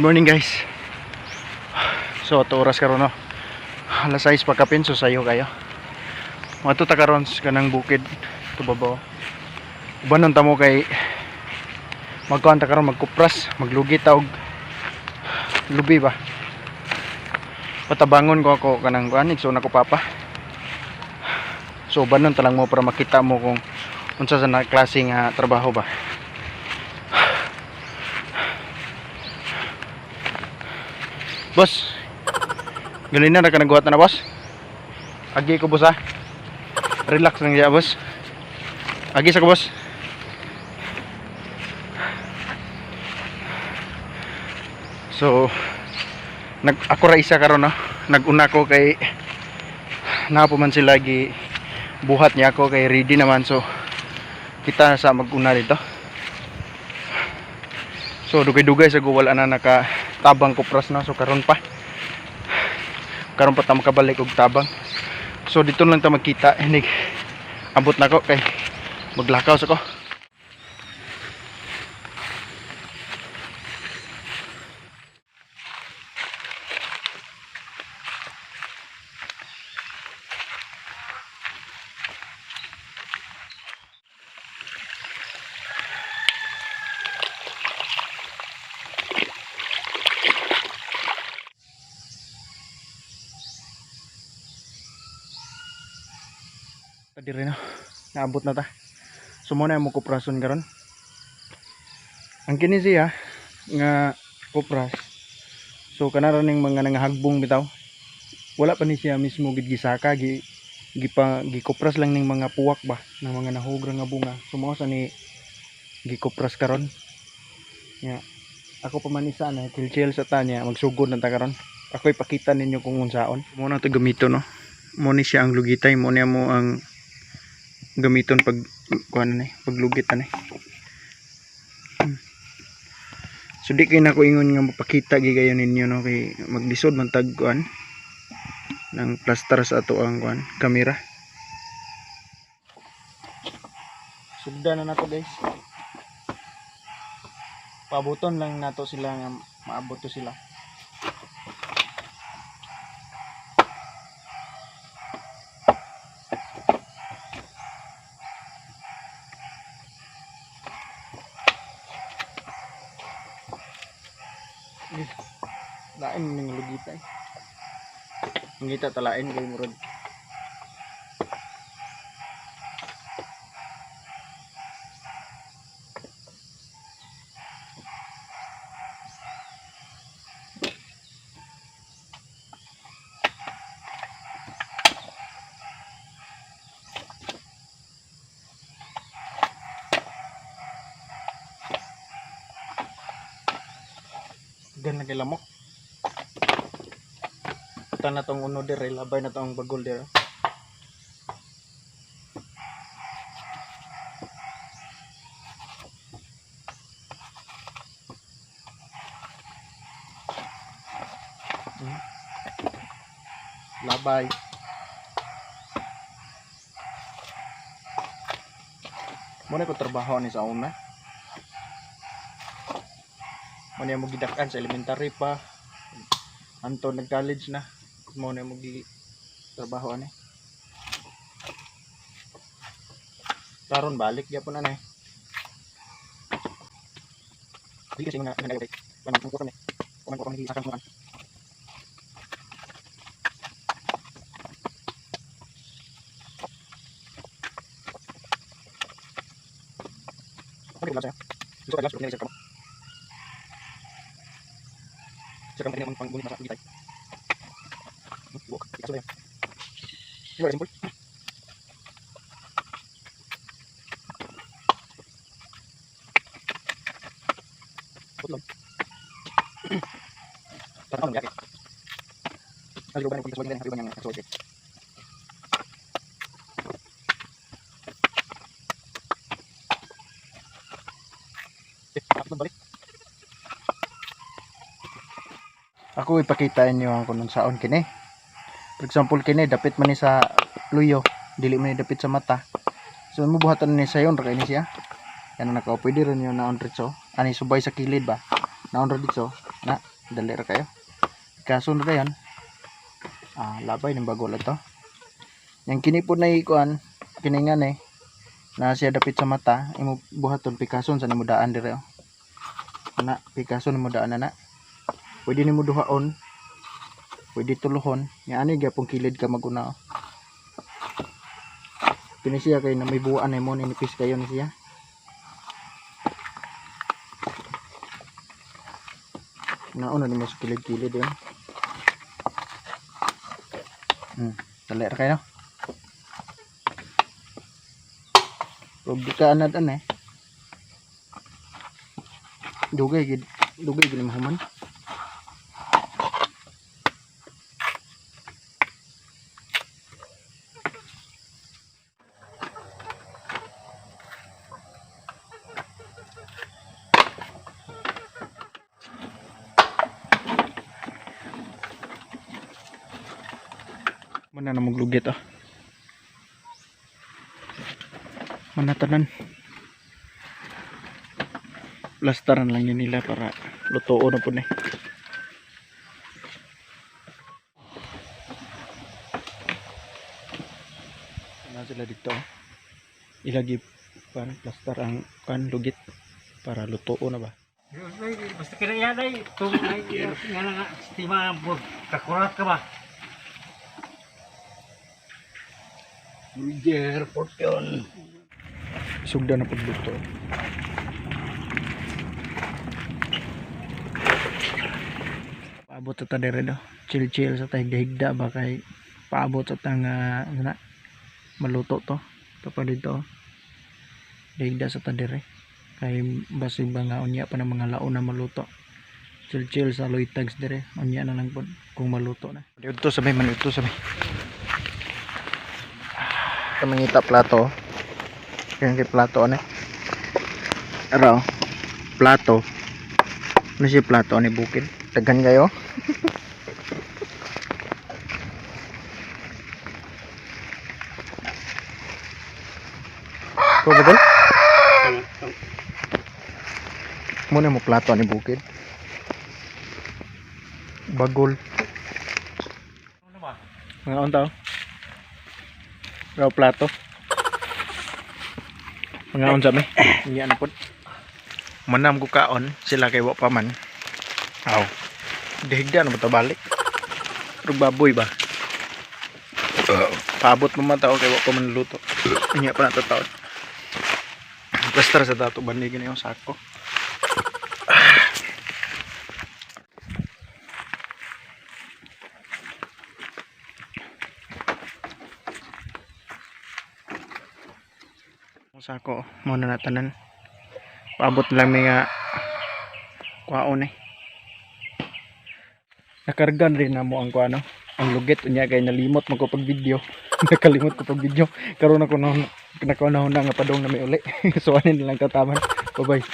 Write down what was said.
Good morning, guys. So ato oras karon, no. Alas 6 pagkapin, so sayo kayo. Mato ta karon sa kanang bukid to babaw. Ubanon ta mo kay magkuan ta karon, magkupras, maglugi ta og lubi ba. Patabangon ko ako kanang kuan, so nako papa. So ubanon ta lang mo para makita mo kung unsa sa na klase nga trabaho ba. Boss, galing na ka nagbuhat na, boss. Agi ko, boss, ha. Relax lang diya, boss. Agi sa ko, boss. So, nag ako ra isa karon, no. Naguna ko kay napo man sila gi buhat niya ako kay ready naman, so kita sa maguna dito. So dugay-dugay sa wala na nakatabang kupras na, so karon pa. Karon pa ta makabalik og tabang. So dito lang ta magkita hinig abot na ko kay maglakaw sa ko. Tadi rin, no? Naabot na ta. So mo na mo kuprason karon. Ang kini siya nga kupras. So kanara ning mga nangahagbong bitaw. Wala pa ni siya mismo gid gisaka, gi gipa gikupras lang ning mga puwak ba ng mga nahugra nga bunga. So mao sa ni gikupras karon. Nya ako pa man isa na chill sa tanya, magsugod na ta karon. Ako ipakita ninyo kung unsaon. Mo na to gamito, no. Mo ni siya ang lugitay, mo niya mo ang gamiton pag kuan ni, paglugit ani. So di kay nako ingon nga mapakita gyud kayo ninyo, no, kay maglisod man tag kuan ng plaster sa ato ang kuan kamera. Sugdan na nato, guys. Pabuton lang nato sila nga maabot to sila. Eh, lain ning lugita eh. Ngita talain kay murag gan na kay lamok. Ta na tong uno dire, labay na tong bagol dire. Labay. Muna ko trabaho ni sa una. Muna mo gidak-an sa elementary pa. Anto nag-college na. Muna mo gi trabaho ani. Karon balik gyapon ani. Di kasi mga nagayo kay kanang ko kami. Kuman ko kami sakang kuman. Okay, sa'yo. Gusto ka glass, pero ka mo. Sir, kami ang panggunit sa gitay. Buok, ikaso na yan. Very simple. Putlon. Tara ang yaki. Naligo ba ng pagkasuwag nila? Naligo ba niyang kasuwag? Eh, balik. Ako ipakita inyo ang kung saon kini. For example kini dapit man ni sa luyo, dili man ni dapit sa mata. So mo buhatan ni sayon ra kay ni siya. Yan na naka pwede ron yun naon ritso. Ani subay sa kilid ba? Naon ra ditso. Na. Dali ra kayo. Kaso na yan. Labay ng bago lang to. Yang kini po na ikuan, kini nga ni na siya dapit sa mata, imo buhaton pikason sa nimo daan dire oh. Ana, pikason nimo daan ana. Pwede nimo duhaon. Pwede tuluhon. Nya ani gyapon kilid ka maguna oh. Kini siya kay na may buwan ay mo ninipis kayo ni siya. Nauna nimo sa kilid-kilid yun. Dali ra kayo. Huwag di ka anad an eh. Dugay gid, dugay gid mahuman. Mana na maglugit ah. Mana tanan. Plastaran lang yun nila para lutuo na po na eh. Na sila dito oh. Ilagi para plastar ang kan lugit para lutuo na ba. Basta kina yan ay, tung ay, nga na nga, stima kakurat ka ba? Airport yun. Sugda na pagluto. Paabot sa ta dire do. Chill chill sa ta higda ba kay paabot sa ta nga ano na maluto to. Ito pa dito. Oh. Higda sa ta dire. Kay basig ba nga unya pa ng mga laon na maluto. Chill chill sa loytags dire. Unya na lang pod kung maluto na. Dito sa may manuto sa may. Kamangita plato. Kaya kay plato ano? Araw. Plato. Ano siya plato ani bukid? Daghan kayo. Ko ba? Muna mo plato ani bukid. Bagol. Ano ba? Mga unta. Raw plato. Mga unsa mi? Iya na pod. Manam ko kaon sila kay wa pa man. Aw. Dihigda na ba ta balik? Rug baboy ba? Paabot pa man tao kay wa pa man luto. Inya pa na taon. Plaster sa dato bandig na yung sako. Ang sako mo na natanan. Paabot lang may nga kwaon eh. Nakargan rin na mo ang kuano, ang lugit unya kay nalimot man ko pag video. Nakalimot ko pag video. Karon ako na nakuha na nga padong na may uli. So anin lang tataman. Bye bye.